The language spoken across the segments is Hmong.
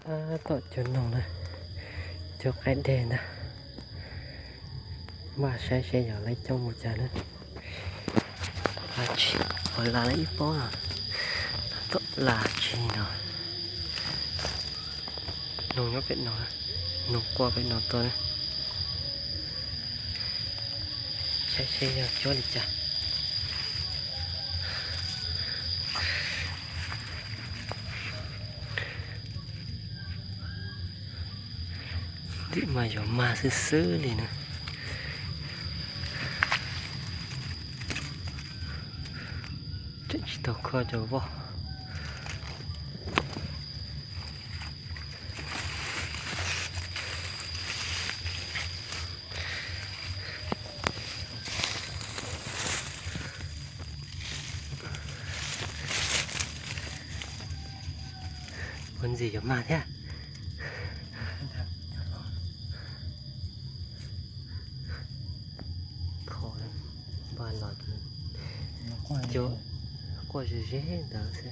Tom cov noog na, cov qaib deg ntag. Npaj saib seb yog lawv coj mus cas na. Tom las tsis, qhov las lawv ib pob no, tom las tsis no. Noog nyob pem no, noog quaj pem no tuaj na. Saib seb yog cuab li cas. Tim mas yuav mag xwb xwb li na. Tseem tsis tau kho cov voj. Ua ntxiv yuav mag thiab. Kho, npaj los ces quaj ze ze ntawd xwb.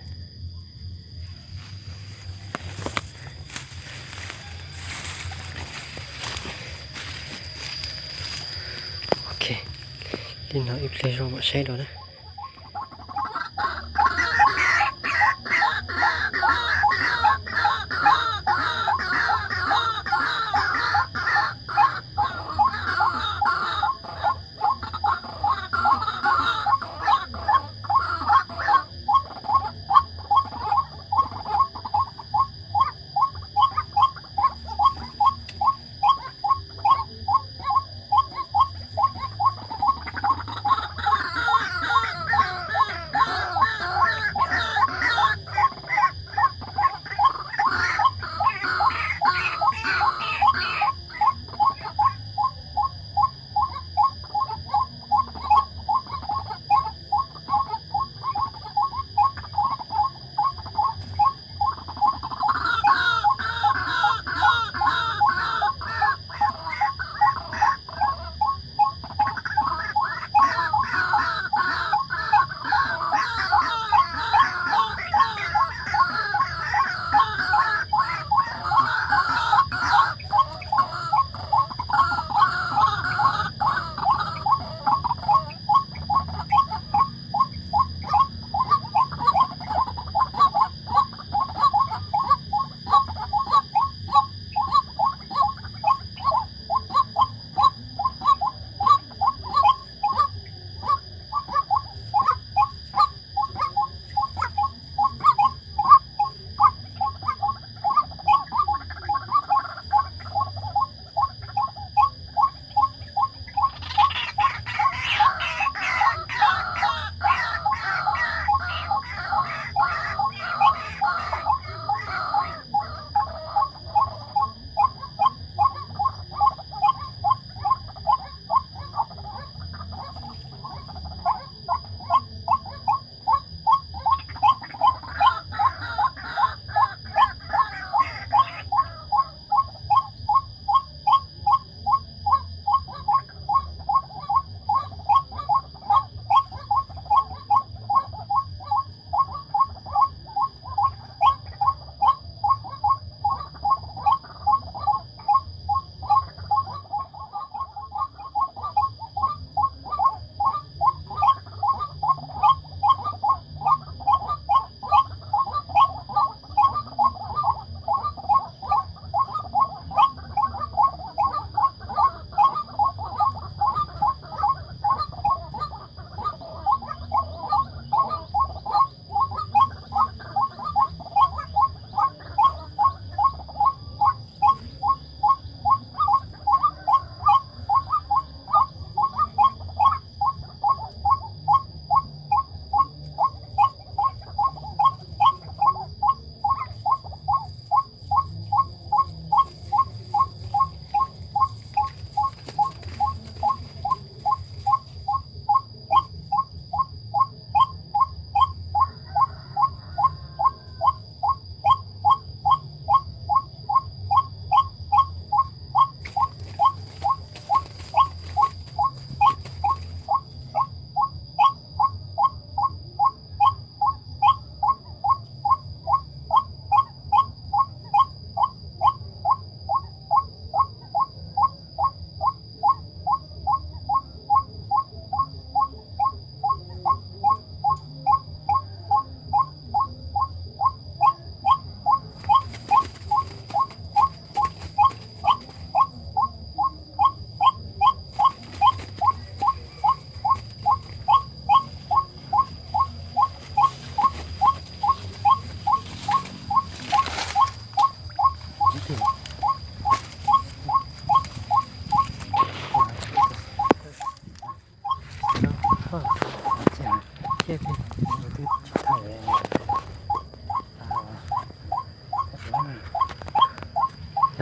Ok, li no ib pliag zoo mam saib dua na.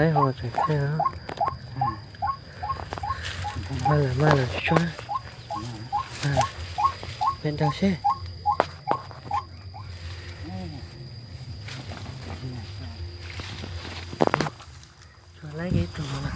Laib ho tseem thaij no. Maj lawm, maj lawm, tsis tshua. Peb nrog seb. Tsuas laib ib tug no.